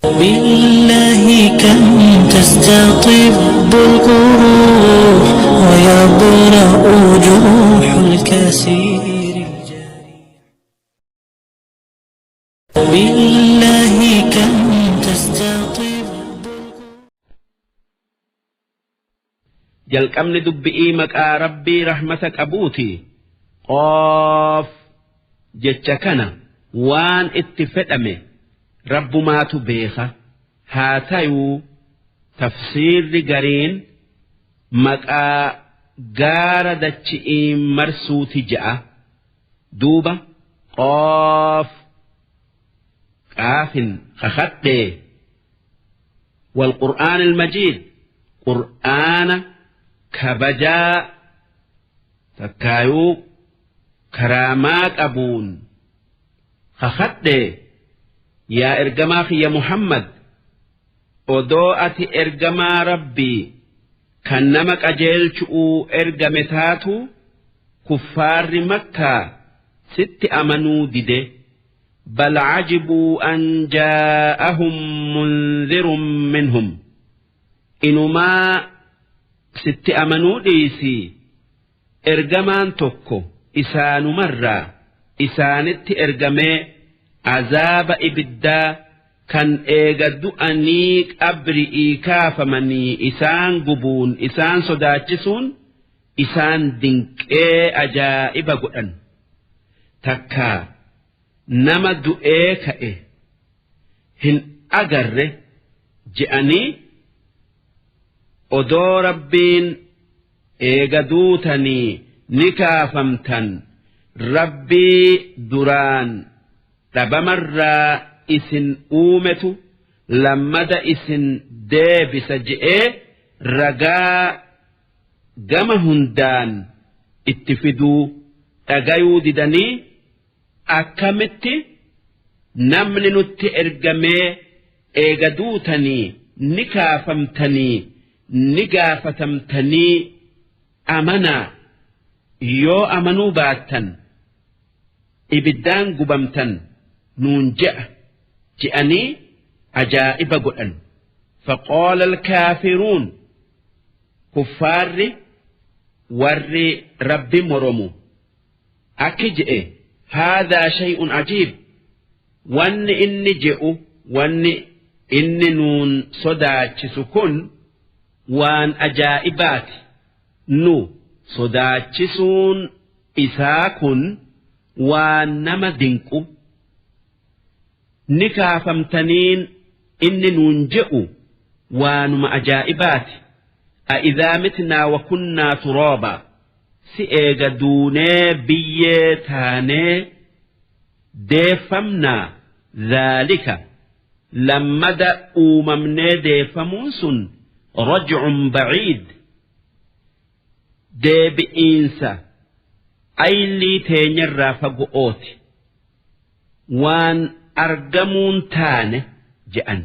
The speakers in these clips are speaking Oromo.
بالله كم تستطب القروح ويبرأ جروح الكثير الجارح بالله كم تستطب. Jalqabni dubbi'ii maqaa Rabbii rahmata qabuuti. Qoof jecha kana waan itti fedhame Rabbumaatu beeka. Haa tayuu tafsiirri gariin maqaa gaara dachi'iin marsuuti je'a. Duuba qoof qaafin kakadhee والقرآن المجيد qur'aana kabajaa takkaayuu karaamaa qabuun kakadhee. Yaa ergamaa kiyya Muhammad, odoo ati ergamaa Rabbii kan nama qajeelchu'uu ergame taatu, kuffaarri Makkaa sitti amanuu dide. Bal cajibuu an jaa'ahum munzirun minhum. Inumaa sitti amanuu dhiisii, ergamaan tokko isaanumarraa isaanitti ergamee azaaba ibiddaa kan eega du'anii qabri'ii kaafamanii isaan gubuun isaan sodaachisuun isaan dinqee ajaa'iba godhan. Takkaa nama du'ee ka'e hin agarre je'anii, odoo Rabbiin eega duutanii ni kaafamtan, Rabbii duraan dhabamarraa isin uumetu lammada isin deebisa je'ee ragaa gama hundaan itti fiduu dhagayuu didanii, akkamitti namni nutti ergamee eega duutanii ni kaafamtanii ni gaafatamtanii amanaa, yoo amanuu baattan ibiddaan gubamtan nuun je'a je'anii ajaa'iba godhan. Faqaala alkaafiruun, kuffaarri warri Rabbi moromu akki je'e: haadhaa shay'un ajiib, wanni inni je'u, wanni inni nuun sodaachisu kun waan ajaa'ibaati. Nu sodaachisuun isaa kun waan nama dinqu. Ni kaafamtaniin inni nuun je'u waanuma ajaa'ibaati. A'idhaa mitnaa wa kunnaa turaaba, si eega duunee biyyee taanee deeffamnaa? Dhaalika, lammada uumamnee deeffamuun sun, raj'un baciid, deebi'iinsa aylii teenyarraa fago'ooti, waan argamuun taane je'an.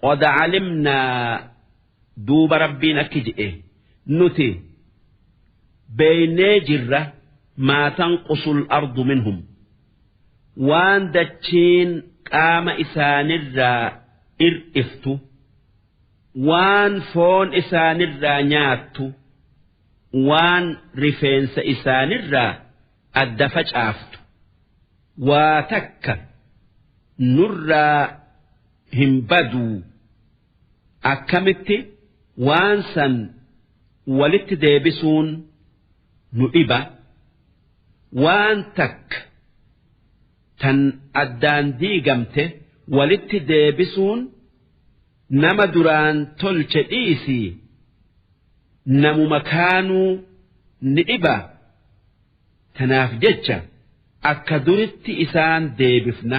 Qad calimnaa, duuba Rabbiin akki je'e: nuti beeynee jirra, maa tanqusul ardu minhum, waan dachiin qaama isaanirraa ir'iftu, waan foon isaanirraa nyaattu, waan rifeensa isaanirraa adda facaaftu, waa takka nurraa hin baduu. Akkamitti waan san walitti deebisuun nu dhiba? Waan takka tan addaan diigamte walitti deebisuun nama duraan tolche dhiisii namuma kaanuu ni dhiba. Tanaaf jecha akka duritti isaan deebifna,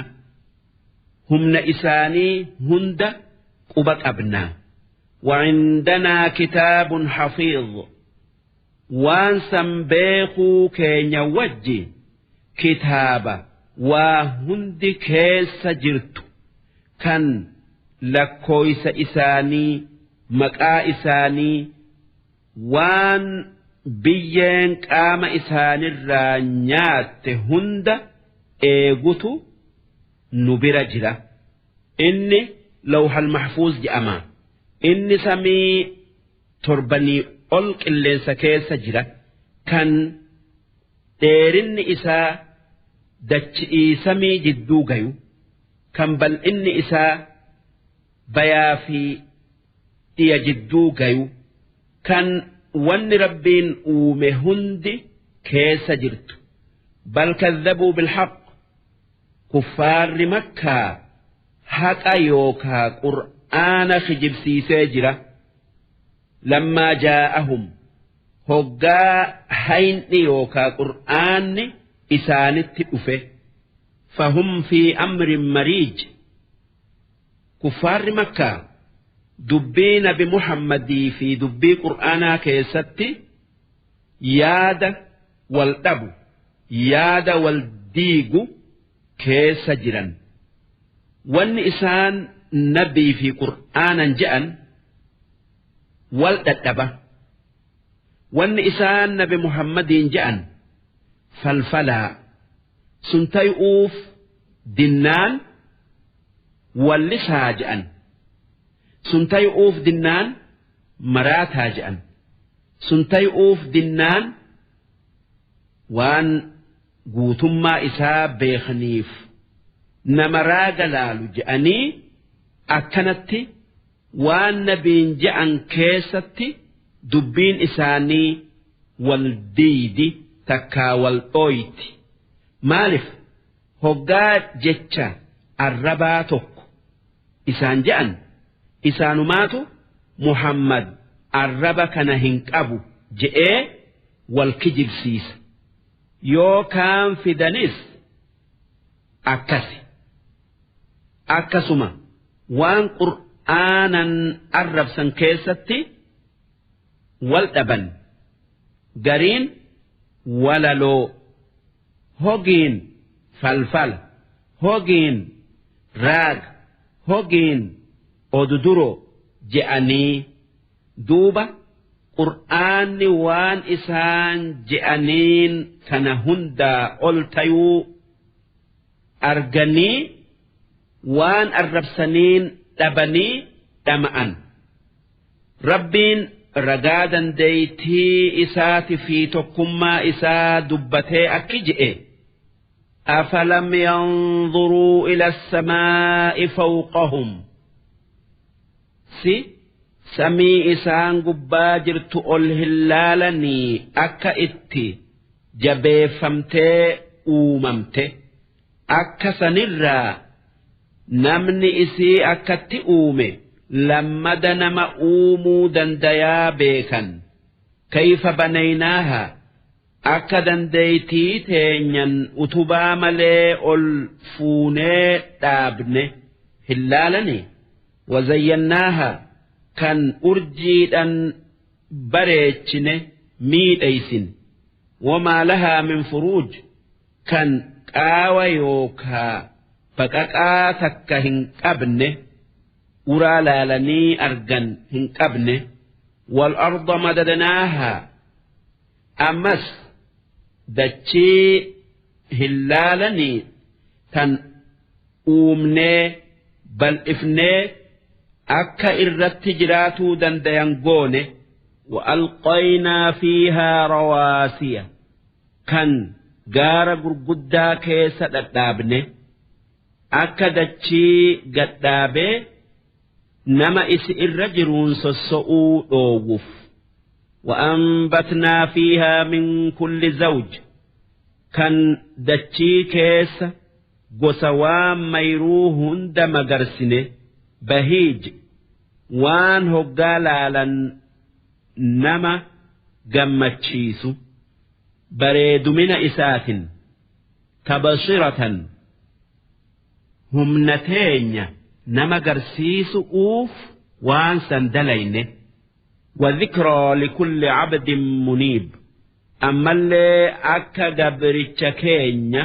humna isaanii hunda quba qabna. وعندنا كتاب حفيظ, waan san beekuu keenya wajji kitaaba waa hundi keessa jirtu. Kan lakkooysa isaanii, maqaa isaanii, waan biyyeen qaama isaanirraa nyaatte hunda eegutu nu bira jira. Inni lawhal mahfuuz je'ama. Inni samii torbanii ol qilleensa keessa jira. Kan dheerinni isaa dachi'ii samii jidduu gayu, kan bal'inni isaa bayaa fi dhiya jidduu gayu, kan wanni Rabbiin uume hundi keessa jirtu. Bal kazzabuu bilhaq, kuffaarri Makkaa haqa yookaa Qur'aana kijibsiisee jira. Lammaa jaa'ahum, hoggaa hayni yookaa Qur'aanni isaanitti dhufe. Fahum fi amrin mariij, kuffaarri Makkaa dubbii nabi Muhammadii fi dubbii Qur'aanaa keessatti yaada wal dhabu, yaada wal diigu keessa jiran. Wanni isaan nabii fi Qur'aanan je'an wal dhadhaba. Wanni isaan nabi Muhammadiin je'an falfalaa sun tayu'uuf dinnaan wallisaa je'an. Sun tayu'uuf dinnaan maraataa je'an. Sun tayu'uuf dinnaan waan guutummaa isaa beekaniif nama raaga laalu je'anii akkanatti waan nabiin je'an keessatti dubbiin isaanii wal diidi takkaa wal dhooyti. Maalif hoggaa jecha arrabaa tokko isaan je'an, isaanumaatu Muhammad arraba kana hin qabu je'ee wal kijibsiisa. Yoo kaan fidanis akkasi. Akkasuma waan Qur'aanan arrabsan keessatti wal dhaban. Gariin walaloo, hogiin falfala, hogiin raaga, hogiin oduduroo je'anii, duuba Qur'aanni waan isaan je'aniin kana hundaa ol tayuu arganii waan arrabsaniin dhabanii dhama'an. Rabbiin ragaa dandeeytii isaati fi tokkummaa isaa dubbatee akki je'e: Afalam yanzuruu ila as-samaa'i fawqahum, si samii isaan gubbaa jirtu ol hin laalanii akka itti jabeeffamtee uumamte, akka sanirraa namni isii akkatti uume lammada nama uumuu dandayaa beekan? Kayfa banaynaaha, akka dandeeytii teenyan utubaa malee ol fuunee dhaabne hin laalanii? Wazayyannaaha, kan urjiidhan bareechine miidheysin. Wamaa lahaa min furuuj, kan qaawa yookaa baqaqaa takka hin qabne, uraa laalanii argan hin qabne. Wal arda madadnaahaa, ammas dachii hin laalanii tan uumnee bal'ifnee akka irratti jiraatuu dandayan goone? Wa'alqaynaa fiihaa rawaasiya, kan gaara gurguddaa keessa dhadhaabne akka dachii gadhaabee nama isi irra jiruun sosso'uu dhoowwuf. Wa'anbatnaa fiihaa min kulli zawj, kan dachii keessa gosa waan mayruu hunda magarsine. Bahiij, waan hoggaa laalan nama gammachiisu bareedumina isaatin. Tabsiratan, humna teenya nama garsiisu'uuf waan san dalayne. Wadhikraa likulli abdin muniib, ammallee akka gabricha keenya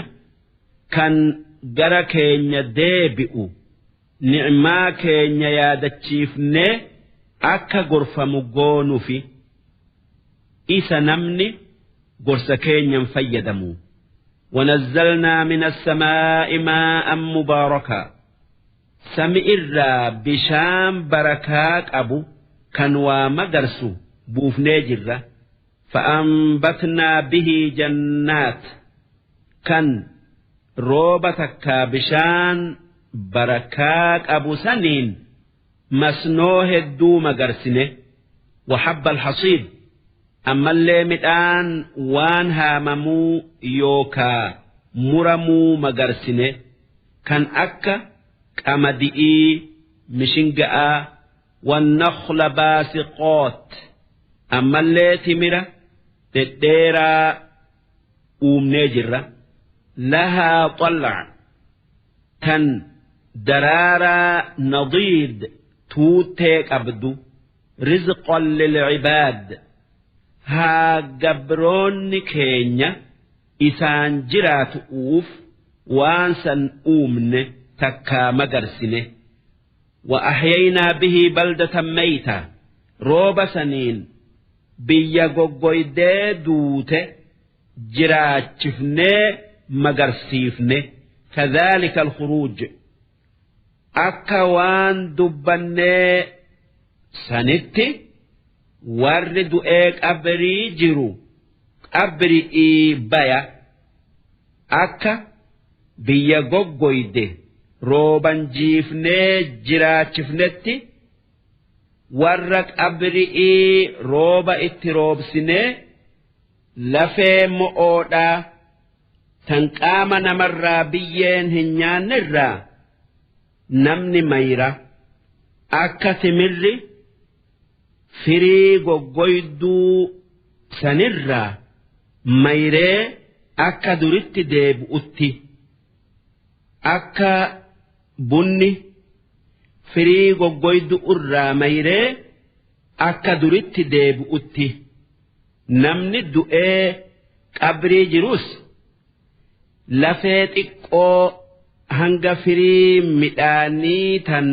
kan gara keenya deebi'u. Ni'maa keenya yaadachiifnee akka gorfamu goonufi isa namni gorsa keenyan fayyadamu. ونزلنا من السماء ماء مباركا sami irraa bishaan barakaa qabu kan waa magarsu buufnee jirra. فأنبتنا به جنات kan rooba takkaa bishaan barakaa qabu saniin masnoo hedduu magarsine. وحب الحصيد ammallee midhaan waan haamamuu yookaa muramuu magarsine kan akka qamadi'ii, mishinga'aa. والنخل باسقات ammallee timira dhedheeraa uumnee jirra. لها طلع tan daraaraa نضيد tuutee qabdu. رزقا للعباد haa gabroonni keenya isaan jiraatu'uuf waan san uumne takkaa magarsine. وأحيينا به بلدة ميتا rooba saniin biyya goggoydee duute jiraachifnee magarsiifne. كذلك الخروج akka waan dubbannee sanitti warri du'ee qabrii jiru qabri'ii baya, akka biyya goggoyde rooban jiifnee jiraachifnetti warra qabri'ii rooba itti roobsinee lafee mo'oodhaa tan qaama namarraa biyyeen hin nyaannerraa namni mayra, akka timirri firii goggoyduu sanirraa mayree akka duritti deebi'utti, akka bunni firii goggoydu irraa mayree akka duritti deebi'utti, namni du'ee qabrii jirus lafee xiqqoo hanga firii midhaanii tan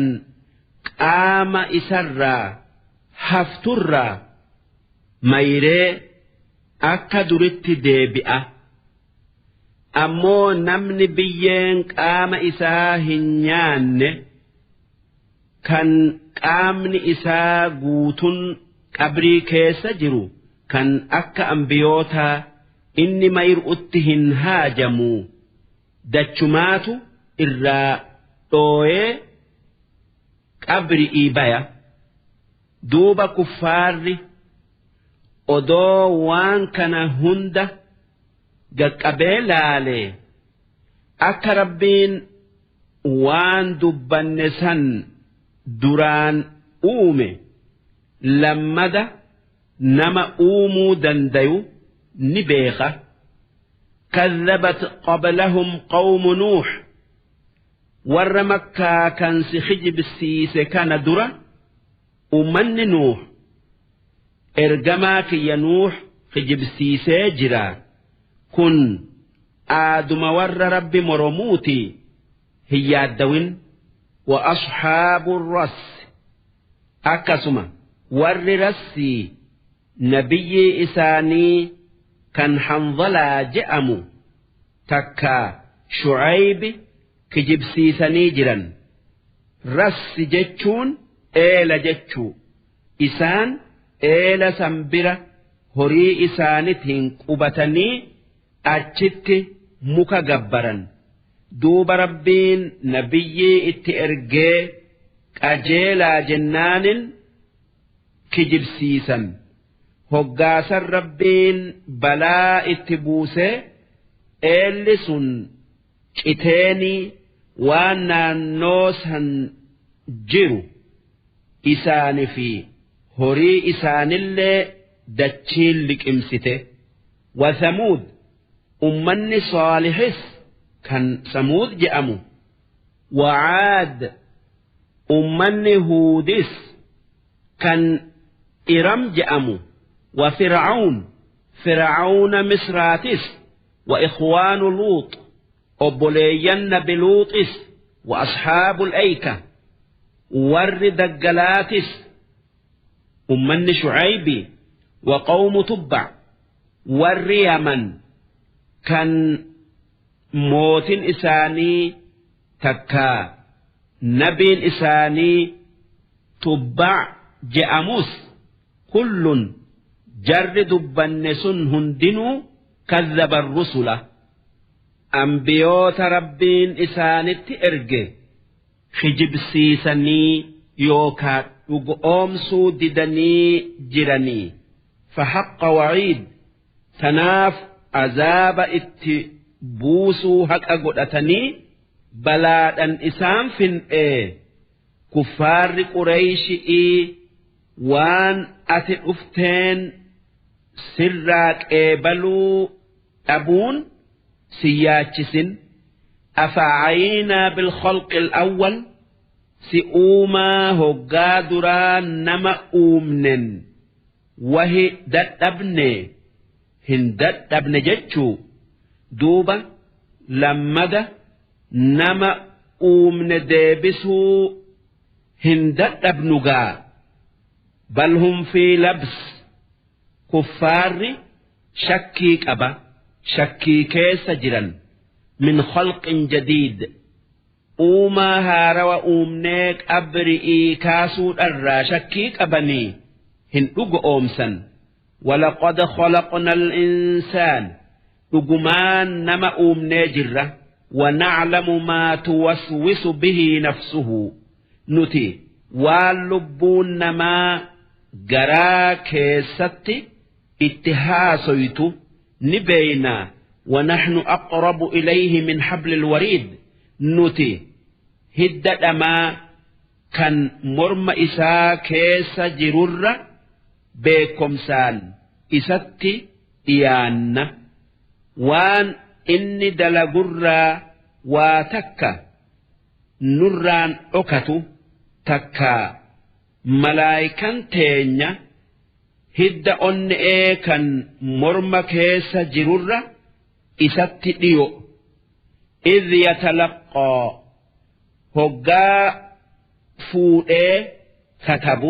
qaama isarraa hafturraa mayree akka duritti deebi'a. Ammoo namni biyyeen qaama isaa hin nyaanne kan qaamni isaa guutun qabrii keessa jiru kan akka ambiyootaa inni mayru'utti hin haajamu, dachumaatu irraa dhooyee qabri'ii baya. Duuba kuffaarri odoo waan kana hunda gaqqabee laalee akka Rabbiin waan dubbanne san duraan uume lammada nama uumuu dandayu ni beeka. كذبت قبلهم قوم نوح warra Makkaa kan si kijibsiise kana dura ummanni Nuux ergamaa kiyya Nuux kijibsiisee jira. Kun aaduma warra Rabbi moromuuti, hin yaaddawin. وأصحاب الرس akkasuma warri Rassii nabiyyi isaanii kan Hanzalaa je'amu takka Shucaybi kijibsiisanii jiran. Rassi jechuun eela jechuu. Isaan eela san bira horii isaanitiin qubatanii achitti muka gabbaran. Duuba Rabbiin nabiyyii itti ergee qajeelaa jennaanin kijibsiisan. Hoggaasan Rabbiin balaa itti buusee eelli sun citeenii waan naannoo san jiru isaani fi horii isaanillee dachiin liqimsite. وثمود ummanni Saalihis kan Samuud je'amu. وعاد ummanni Huudis kan Iram je'amu. وفرعون Fir'aawna Misraatis. وإخوان لوط obboleeyyan nabi Luuxis. وأصحاب الأيكة. Warri daggalaatis ummanni Shucaybi wa qawmu Tubbac, warri Yaman kan mootin isaanii takkaa nabiin isaanii Tubbac je'amus, kullun jarri dubbanne sun hundinuu kazzaba rusula, ambiyoota Rabbiin isaanitti erge kijibsiisanii yookaa dhugo'oomsuu didanii jiranii. Fahaqqa waciid, tanaaf azaaba itti buusuu haqa godhatanii balaadhan isaan fin'ee. Kuffaarri Qureyshi'ii waan ati dhufteen sirraa qeebaluu dhabuun si yaachisin. Afacayiinaa bilkhalqil awwal, si uumaa hoggaa duraa nama uumnen wahi dadhabne? Hin dadhabne jechuu. Duuba lammada nama uumne deebisuu hin dadhabnu gaa. Bal hum fi labs, kuffaarri shakkii qaba, shakkii keessa jiran. Min khalqin jadiid, uumaa haarawa uumnee qabri'ii kaasuudharraa shakkii qabanii hin dhugo'oomsan. Walaqad khalaqna al-insaan, dhugumaan nama uumnee jirra. Wanaclamu maa tuwaswisu bihi nafsuhu, nuti waan lubbuun namaa garaa keessatti itti haasoytu ni beeynaa. Wanaxnu aqrabu ilayhi min hablil wariid, nuti hidda dhamaa kan morma isaa keessa jirurra beekomsaan isatti dhiyaanna. Waan inni dalagurraa waa takka nurraan dhokatu, takkaa malaayikan teenya hidda onne'ee kan morma keessa jirurra isatti dhiyo. Idh yatalaqqaa, hoggaa fuudhee katabu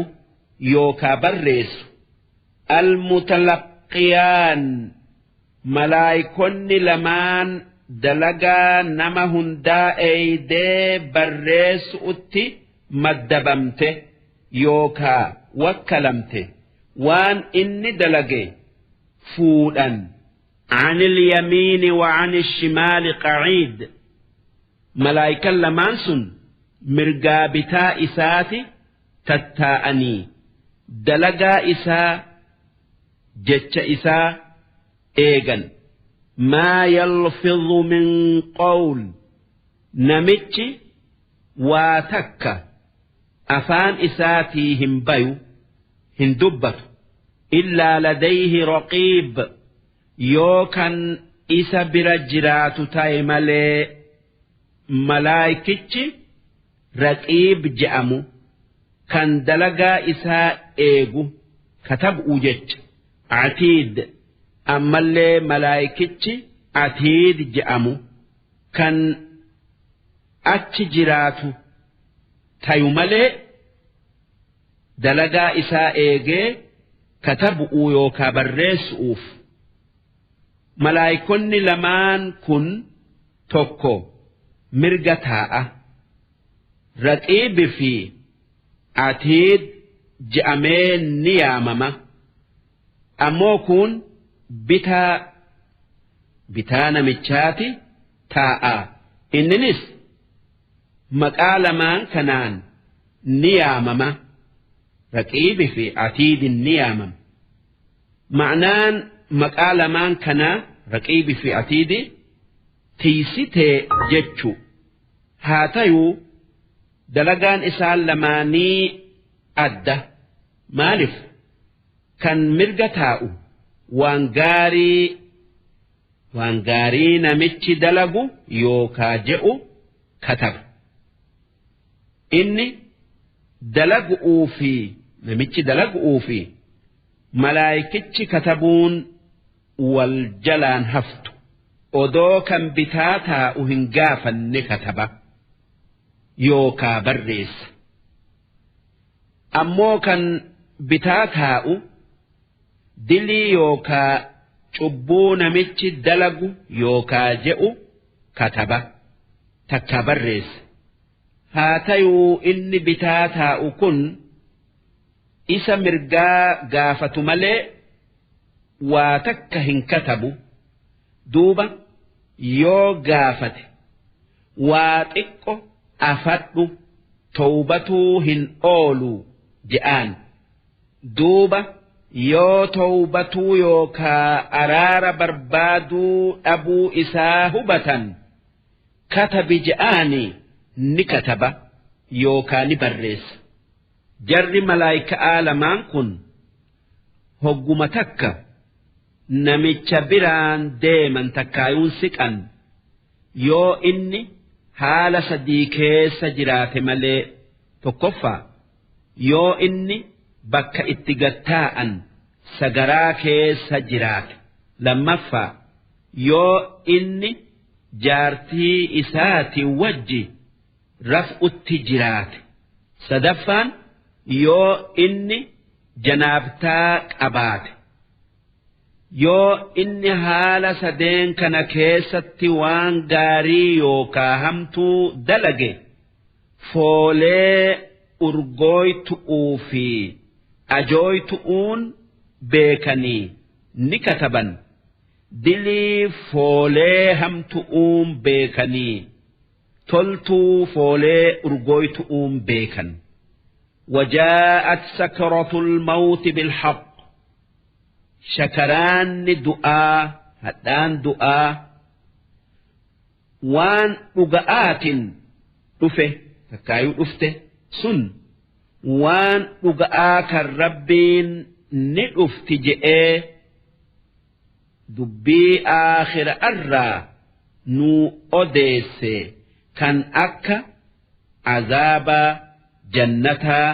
yookaa barreessu. Almutalaqqiyaan, malaayikonni lamaan dalagaa nama hundaa eeydee barreessu'utti maddabamte yookaa wakkalamte, waan inni dalage fuudhan. Anil yamiini wa anil shimaali qaciid, malaayikan lamaan sun mirgaa bitaa isaati tattaa'anii dalagaa isaa, jecha isaa eegan. Maa yalfidhu min qawl, namichi waa takka afaan isaatii hin bayu, hin dubbatu. Illaa ladayhi raqiib, yoo kan isa bira jiraatu ta'e malee, malaayikichi raqiib je'amu kan dalagaa isaa eegu katab'u jecha. Atiid, ammallee malaayikichi atiid je'amu kan achi jiraatu tayu malee dalagaa isaa eegee katabu'uu yookaa barreessu'uuf. Malaayikonni lamaan kun tokko mirga taa'a. Raqiibi fi atiid je'amee ni yaamama. Ammoo kun bitaa bitaa namichaati taa'a. Inninis maqaa lamaan kanaan ni yaamama. Raqiibi fi atiidin ni yaamama. Ma'naan maqaa lamaan kanaa, raqiibi fi atiidi, tiysitee jechu. Haa tayuu dalagaan isaan lamaanii adda. Maalif? Kan mirga taa'u waan gaarii waan gaarii namichi dalagu yookaa je'u kataba. Inni dalagu'uu fi namichi dalagu'uu fi malaayikichi katabuun wal jalaan haftu. Odoo kan bitaa taa'u hin gaafanne kataba yookaa barreessa. Ammoo kan bitaa taa'u dilii yookaa cubbuu namichi dalagu yookaa je'u kataba takkaa barreessa. Haa tayuu inni bitaa taa'u kun isa mirgaa gaafatu malee waa takka hin katabu. Duuba yoo gaafate waa xiqqo afadhu towbatuu hin oolu je'aan. Duuba yoo towbatuu yookaa araara barbaaduu dhabuu isaa hubatan katabi je'aani ni kataba yookaa ni barreessa. Jarri malaayka'aa lamaan kun hogguma takka namicha biraan deeman takkaayuun siqan yoo inni haala sadii keessa jiraate malee tokkoffaa yoo inni bakka itti gattaa'an sagaraa keessa jiraate lammaffaa yoo inni jaartii isaati wajji raf'utti jiraate sadaffaan yoo inni janaabtaa qabaate. Yoo inni haala sadeen kana keessatti waan gaarii yookaa hamtuu dalage foolee urgooytu'uu fi ajooytu'uun beekanii ni kataban. Dilii foolee hamtu'uun beekanii toltuu foolee urgooytu'uun beekan. وجاءت سكرة الموت بالحق shakaraanni du'aa hadhaan du'aa waan dhuga'aatin dhufe takkaayuu dhufte sun waan dhuga'aa kan Rabbiin ni dhufti je'ee dubbii aakhira irraa nuu odeesse kan akka azaabaa jannataa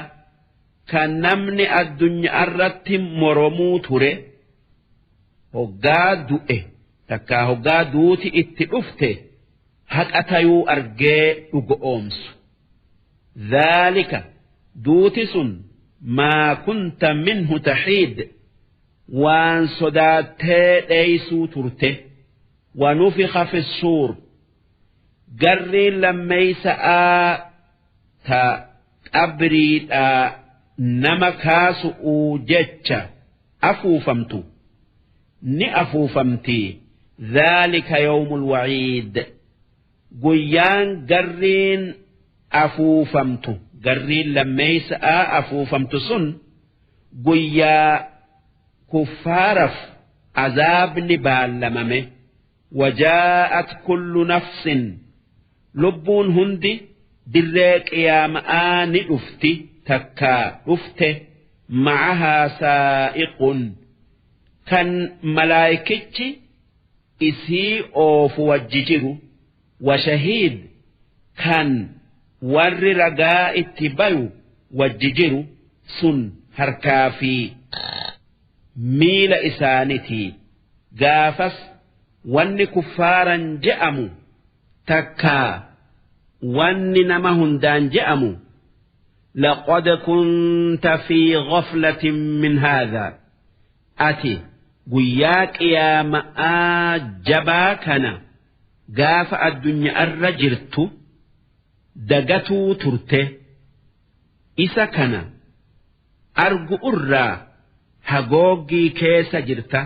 kan namni addunyaarratti moromuu ture hoggaa du'e takkaa hoggaa duuti itti dhufte haqa tayuu argee dhugo'oomsu. Dhaalika duuti sun maa kunta minhu taxiid waan sodaattee dheeysuu turte. Wanufixa fi suur garriin lammeeysa'aa ta qabriidhaa nama kaasu'uu jecha afuufamtu ni afuufamti dhaalika yawmul waciid guyyaan garriin afuufamtu garriin lammeeysa'aa afuufamtu sun guyyaa kuffaaraf azaabni baallamame wajaa'at kullu nafsin lubbuun hundi dirree qiyaama'aa ni dhufti takkaa dhufte ma'ahaa saa'iqun kan malaayikichi isii oofu wajji jiru wa shahiid kan warri ragaa itti bayu wajji jiru sun harkaa fi miila isaanitii gaafas wanni kuffaaran je'amu takkaa wanni nama hundaan je'amu laqad kunta fi ghaflatin min haadhaa ati guyyaa qiyaama'aa jabaa kana gaafa addunyaarra jirtu dagatuu turte isa kana argu irraa hagooggii keessa jirta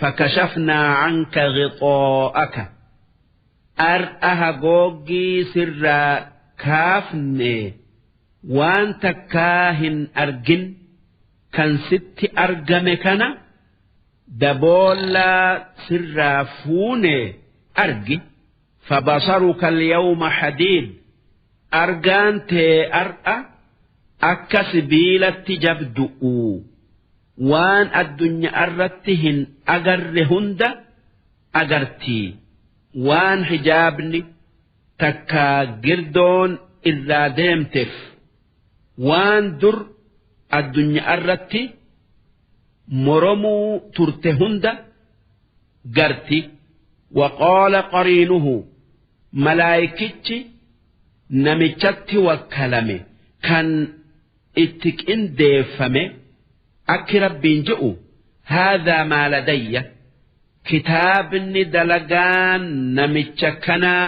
fakashafnaa canka ghixaa'aka ar'a hagooggii sirraa kaafne waan takkaa hin argin kan sitti argame kana daboollaa sirraa fuune argi fabasaruka alyawma hadiid argaan tee ar'a akka sibiilatti jabdu'u waan addunyaarratti hin agarre hunda agartii waan hijaabni takkaa girdoon irraa deemteef waan dur addunyaarratti moromuu turte hunda garti waqaala qariinuhu malaayikichi namichatti wakkalame kan Itti qindeeffame akki Rabbiin je'u haadhaa maa ladayya kitaabni dalagaan namicha kanaa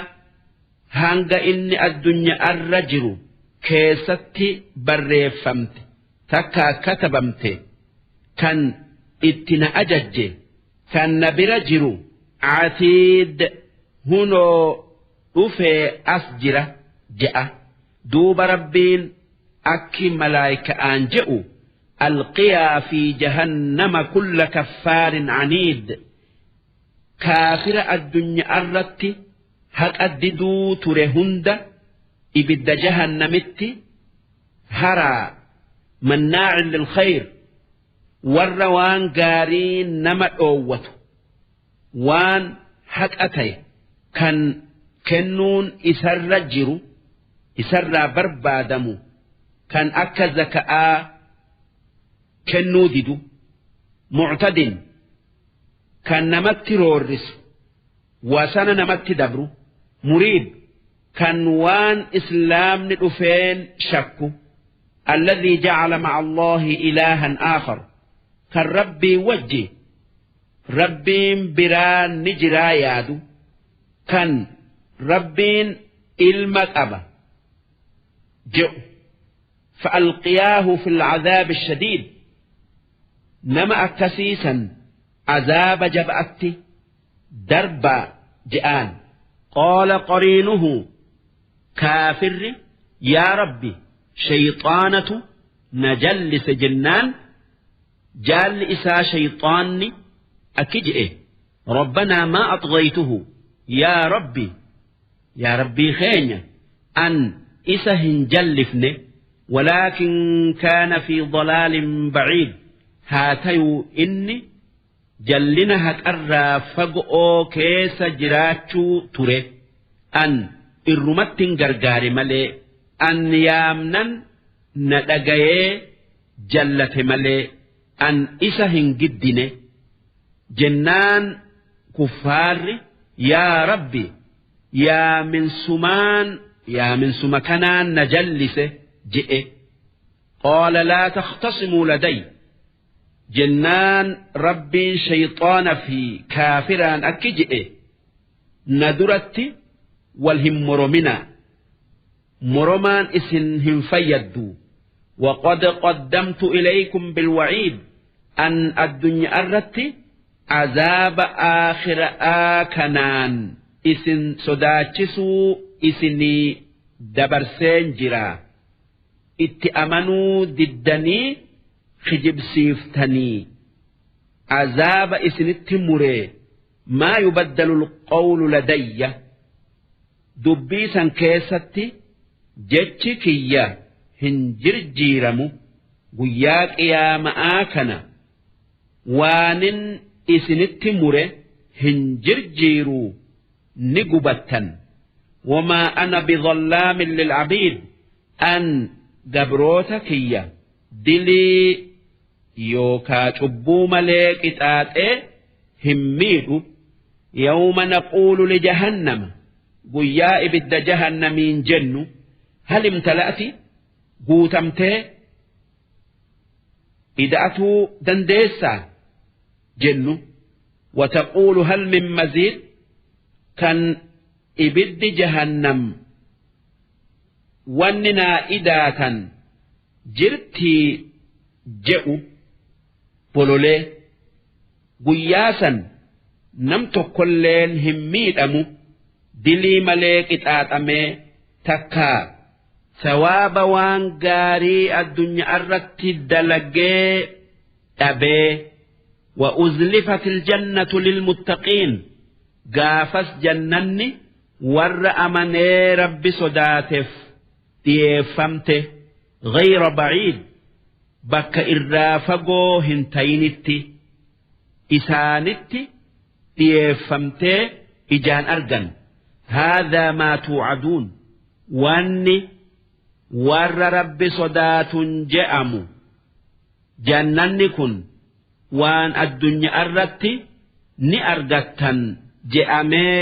hanga inni addunya'arra jiru keessatti barreeffamte takkaa katabamte kan itti na ajajje kan na bira jiru atiid hunoo dhufee as jira je'a duuba Rabbiin akki malaayka'aan je'u alqiyaa fi jahannama kulla kaffaarin caniid kaafira addunya'arratti haqa diduu ture hunda ibidda jahannamitti haraa mannaacin lilkhayr warra waan gaarii nama dhoowwatu waan haqa ta'e kan kennuun isarra jiru isarraa barbaadamu kan akka zaka'aa kennuu didu muctadin kan namatti roorrisu wasana namatti dabru muriib kan waan islaamni dhufeen shakku alladhii jacala maca Allaahi ilaahan aakhar kan Rabbii wajji Rabbiin biraa ni jiraa yaadu kan Rabbiin ilma qaba je'u فألقياه في العذاب الشديد نما أكسيسا عذاب جبأت دربا جآن قال قرينه كافر يا ربي شيطانة نجلس جنان جال إسا شيطاني أكجئه ربنا ما أطغيته يا ربي يا ربي خينيا أن إسا هنجلفني ولكن كان في ضلال بعيد هاتيو إني jallina haqarraa fago'oo keessa jiraachuu ture an irrumattin gargaare malee an yaamnan na dhagayee jallate malee an isa hin giddine jennaan kuffaarri yaa rabbi yaaminsumaan yaaminsuma kanaan na jallise je'e qaala laa takhtasimuu laday Jennaan Rabbiin shayxaana fi kaafiraan akki je'e na duratti wal hin morominaa moromaan isin hin fayyadduu waqad qaddamtu ilaykum bilwaciid an addunya'arratti azaaba aakhira'aa kanaan isin sodaachisuu isinii dabarseen jiraa itti amanuu diddanii kijibsiiftanii azaaba isinitti muree maa yubaddalu alqawlu ladayya dubbii san keessatti jechi kiyya hin jirjiiramu guyyaa qiyaama'aa kana waanin isinitti mure hin jirjiiruu ni gubattan wamaa ana bidhallaamin lil'abiid an gabroota kiyya dilii yookaa cubbuu malee qixaaxee hin miidhu yawma naquulu lijahannama guyyaa ibidda jahannamiin jennu hal imtala'ati guutamtee ida'atuu dandeessaa jennu wataquulu hal min maziid kan ibiddi jahannam wanni naa idaatan jirtii je'u bololee guyyaa san nam tokkolleen hin miidhamu dilii malee qixaaxamee takkaa sawaaba waan gaarii addunyaarratti dalagee dhabee wa uzlifatil jannatu lilmuttaqiin gaafas jannanni warra amanee Rabbi sodaateef dhiyeeffamte ghayra ba'iid bakka irraa fagoo hin tayinitti isaanitti dhiyeeffamtee ijaan argan haadhaa maa tuu'aduun wanni warra Rabbi sodaatun je'amu jannanni kun waan addunya'arratti ni argattan je'amee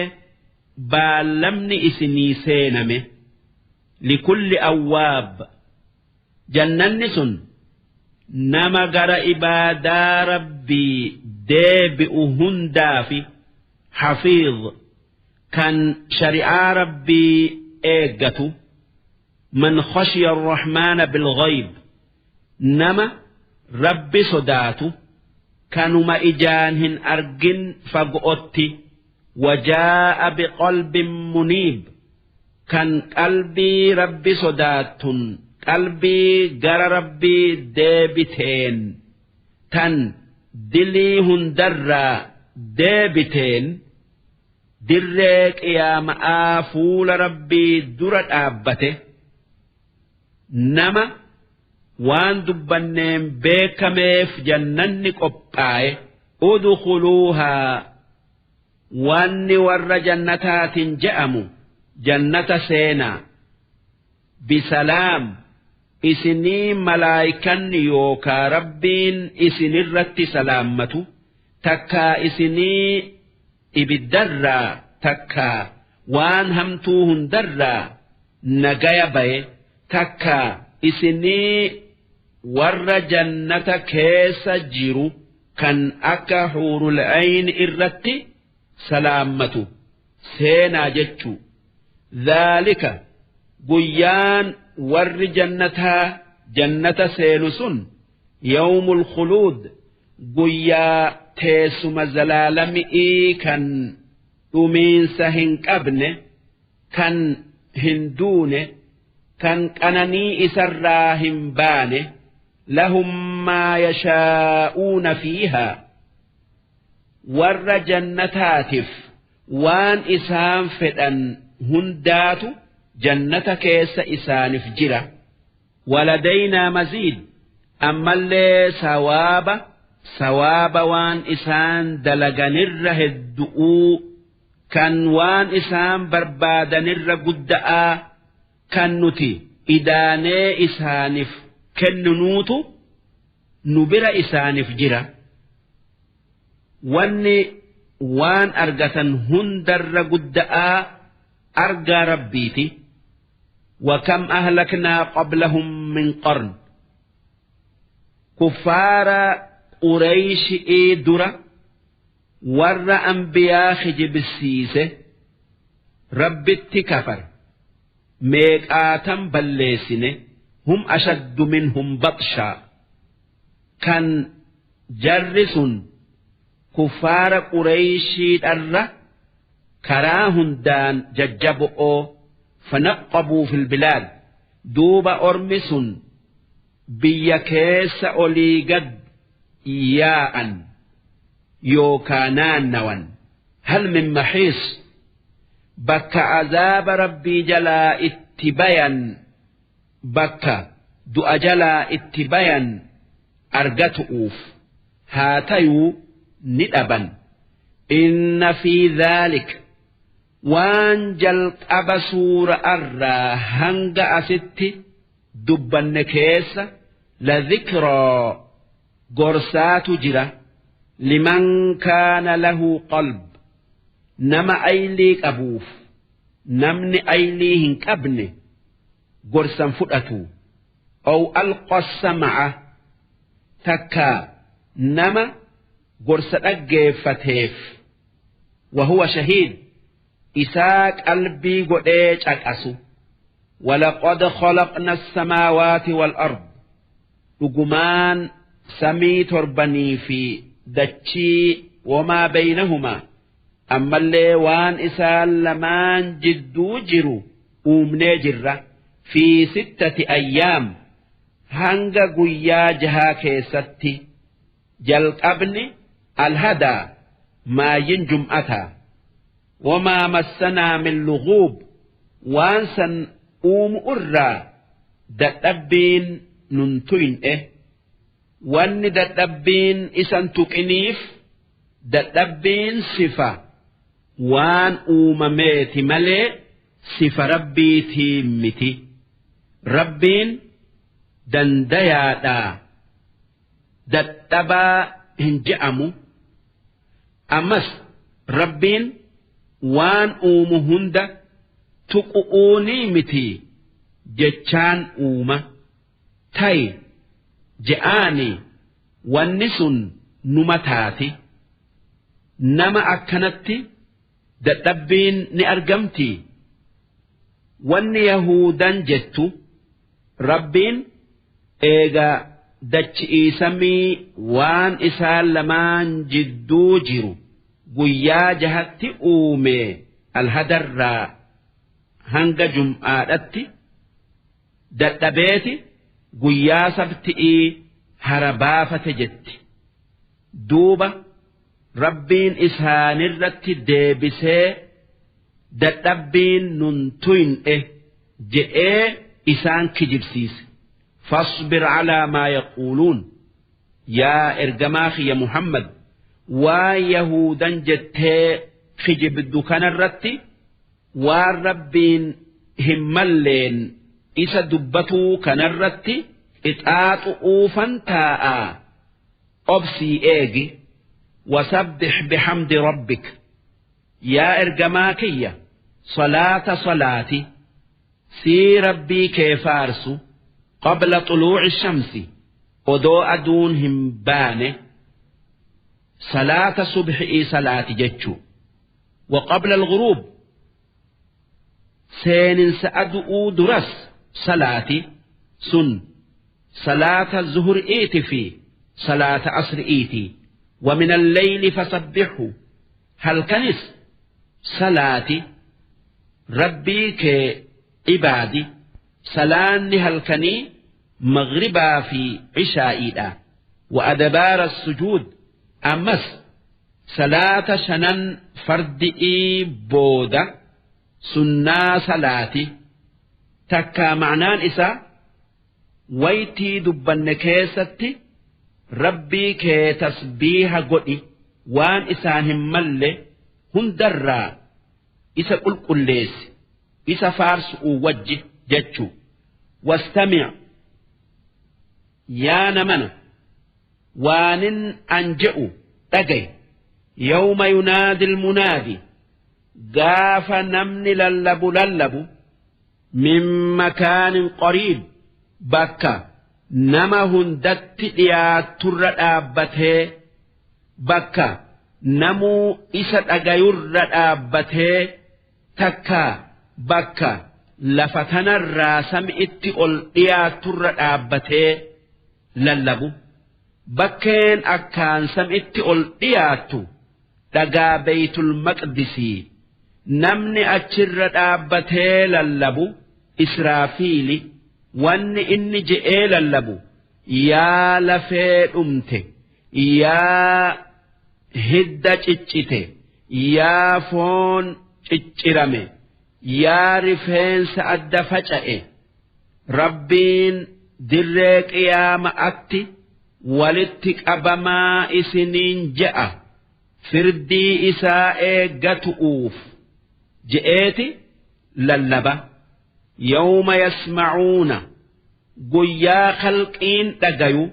baallamni isinii seename likulli awwaab. Jannanni sun nama gara ibaadaa Rabbii deebi'u hundaafi hafiiz kan shari'aa Rabbii eeggatu. Man khashiya arrahmaana bilghayb nama Rabbi sodaatu kanuma ijaan hin argin fago'otti. Wajaa'a biqalbin muniib kan qalbii Rabbi sodaattun qalbii gara Rabbii deebiteen tan dilii hundarraa deebiteen dirree qiyaama'aa fuula Rabbii dura dhaabbate nama waan dubbanneen beekameef jannanni qophaaye udkhuluuhaa Wanni warra jannataatin je'amu jannata seenaa. Bisalaam isinii malaaykan yookaa Rabbiin isinirratti salaammatu takkaa isinii ibiddarraa takkaa waan hamtuu hundarraa nagaya baye takkaa isinii warra jannata keessa jiru kan akka huurul ayn irratti salaammatu seenaa jechuu. Dhaalika guyyaan warri jannataa jannata seenu sun yawmul khuluud guyyaa teessuma zalaalami'ii kan dhumiinsa hin qabne kan hin duune kan qananii isarraa hin baane lahum maa yashaa'uuna fiihaa warra jannataatif waan isaan fedhan hundaatu jannata keessa isaanif jira. Waladaynaa maziid ammallee sawaaba sawaaba waan isaan dalaganirra heddu'uu kan waan isaan barbaadanirra gudda'aa kan nuti idaanee isaanif kenninuutu nu bira isaanif jira. Wanni waan argatan hundarra gudda'aa argaa Rabbiiti. Wa kam ahlaknaa qablahum min qarn. Kuffaara Qureyshi'ii dura warra anbiyaa kijibsiise Rabbitti kafare meeqaatam balleessine hum ashaddu minhum baxshaa kan jarri sun kuffaara qureyshiidharra karaa hundaan jajjabo'oo fanaqqabuu fil bilaad duuba ormi sun biyya keessa olii gad yaa'an yookaa naannawan hal min maxiis bakka azaaba rabbii jalaa itti bayan bakka du'a jalaa itti bayan argatu'uuf haa tayuu ni dhaban inna fi dhaalik waan jalqaba suura'arraa hanga asitti dubbanne keessa la dhikraa gorsaatu jira liman kaana lahu qalb nama aylii qabuuf namni aylii hin qabne gorsan fudhatu ow alqa sama'a takkaa nama gorsa dhaggeeffateef wahuwa shahiid isaa qalbii godhee caqasu walaqad khalaqna as-samaawaati wal ard dhugumaan samii torbanii fi dachii wamaa baynahumaa ammallee waan isaan lamaan jidduu jiru uumnee jirra fi sittati ayyaam hanga guyyaa jahaa keessatti jalqabni alhadaa maayyin jum'ataa wamaa massanaa min lughuub waan san uumu irraa dadhabbiin nun tuyne wanni dadhabbiin isan tuqiniif dadhabbiin sifa waan uumameeti malee sifa rabbiitii miti rabbiin dandayaadhaa dadhabaa hin je'amu ammas rabbiin waan uumu hunda tuqu'uunii miti jechaan uuma. Tayi je'aani wanni sun numa taati. Nama akkanatti dadhabbiin ni argamtii? Wanni yahuudan jettu Rabbiin eega dachi'ii samii waan isaan lamaan jidduu jiru guyyaa jahatti uume alhadarraa hanga jum'aadhatti dadhabeeti guyyaa sabti'ii hara baafate jetti. Duuba Rabbiin isaanirratti deebisee dadhabbiin nun tuyn'e je'ee isaan kijibsiise. Fasbir calaa maa yaquuluun yaa ergamaa kiyya Muhammad waan yahuudan jettee kijibdu kanarratti waan Rabbiin hin malleen isa dubbatuu kanarratti qixaaxu'uufan taa'aa obsii eegi. Wasabbix bihamdi rabbik yaa ergamaa kiyya salaata salaati sii Rabbii kee faarsu qabla xuluuci shamsi odoo aduun hin baane salaata subhi'ii salaati jechuu wa qabla al-ghuruub seeninsa adu'uu duras salaati sun salaata zuhri'iiti fi salaata asri'iiti. Wa min alleyli fasabbihhu halkanis salaati Rabbii kee ibaadi. Salaanni halkanii maghribaa fi cishaa'iidha. Wa adbaara sujuud ammas salaata shanan fardi'ii booda sunnaa salaati. Takkaa ma'naan isaa waytii dubbanne keessatti Rabbii kee tasbiiha godhi waan isaan hin malle hundarraa isa qulqulleessi isa faarsu'uu wajji jechuu. Wastami' yaa namana waanin an je'u dhagayi. Yawma yunaadi almunaadi gaafa namni lallabu lallabu min makaanin qariib bakka nama hundatti dhiyaatturra dhaabbatee bakka namuu isa dhagayurra dhaabbatee takkaa bakka lafa tanarraa sami'itti ol dhiyaatturra dhaabbatee lallabu. Bakkeen akkaan sami'itti ol dhiyaattu dhagaa Beeytul Maqdisii. Namni achirra dhaabbatee lallabu Israafiili. Wanni inni je'ee lallabu yaa lafee dhumte, yaa hidda ciccite, yaa foon ciccirame, yaa rifeensa adda faca'e. Rabbiin dirree qiyaama'atti walitti qabamaa isiniin je'a firdii isaa eeggatu'uuf je'eeti lallaba. Yawma yasma'uuna guyyaa khalqiin dhagayu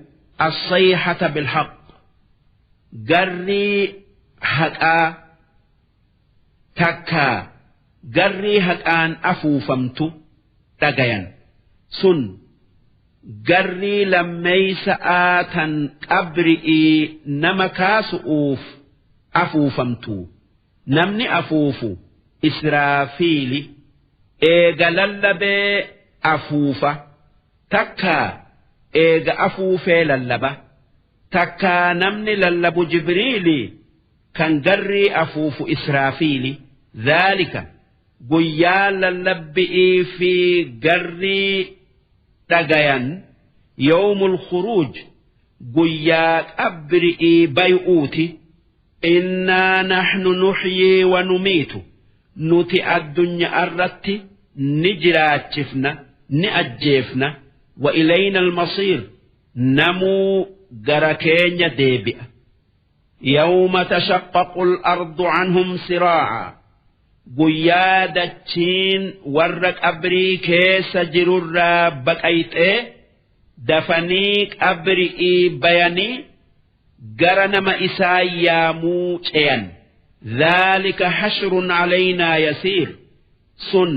assayhata bilhaq garrii haqaa takkaa garrii haqaan afuufamtu dhagayan sun garrii lammeeysa'aa tan qabri'ii nama kaasu'uuf afuufamtu. Namni afuufu Israafiili eega lallabee afuufa takkaa eega afuufee lallaba takkaa namni lallabu Jibriili kan garrii afuufu Israafiili. Dhaalika guyyaa lallabbi'ii fi garrii dhagayan yawmul khuruuj guyyaa qabri'ii bay'uuti. Innaa nahnu nuhyii wa numiitu nuti addunya'arratti ni jiraachifna ni ajjeefna wa ilayna almasiir namuu gara keenya deebi'a. Yawma tashaqqaqu al-ardu anhum siraa'a guyyaa dachiin warra qabrii keessa jirurraa baqayxee dafanii qabri'ii bayanii gara nama isaan yaamuu ceyan. Dhaalika hashrun calaynaa yasiir sun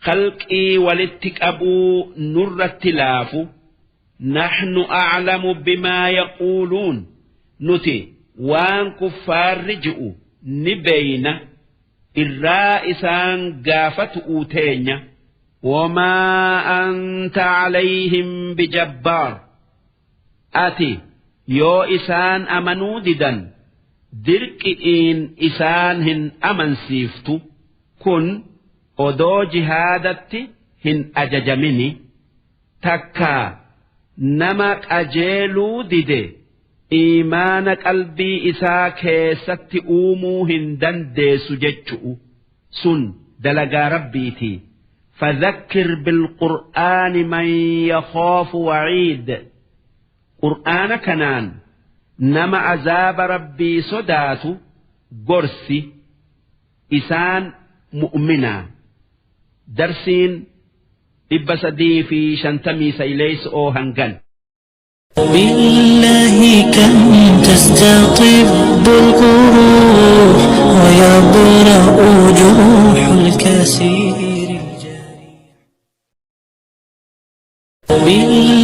khalqii walitti qabuu nurratti laafu. Naxnu a'lamu bimaa yaquuluun nuti waan kuffaarri ji'u ni beeyna irraa isaan gaafatu'uu teenya. Wamaa anta calayhim bijabbaar ati yoo isaan amanuu didan dirqi'iin isaan hin amansiiftu kun odoo jihaadatti hin ajajamini takkaa nama qajeeluu dide iimaana qalbii isaa keessatti uumuu hin dandeessu jechu'u sun dalagaa rabbiitii. فذكر بالقرآن من يخاف وعيد قرآن كنان نما عذاب ربي صدات قرسي إسان مؤمنا درسين 359 hangan. بالله كم تستطب القروح ويبرأ جروح الكثير الجارح. بالله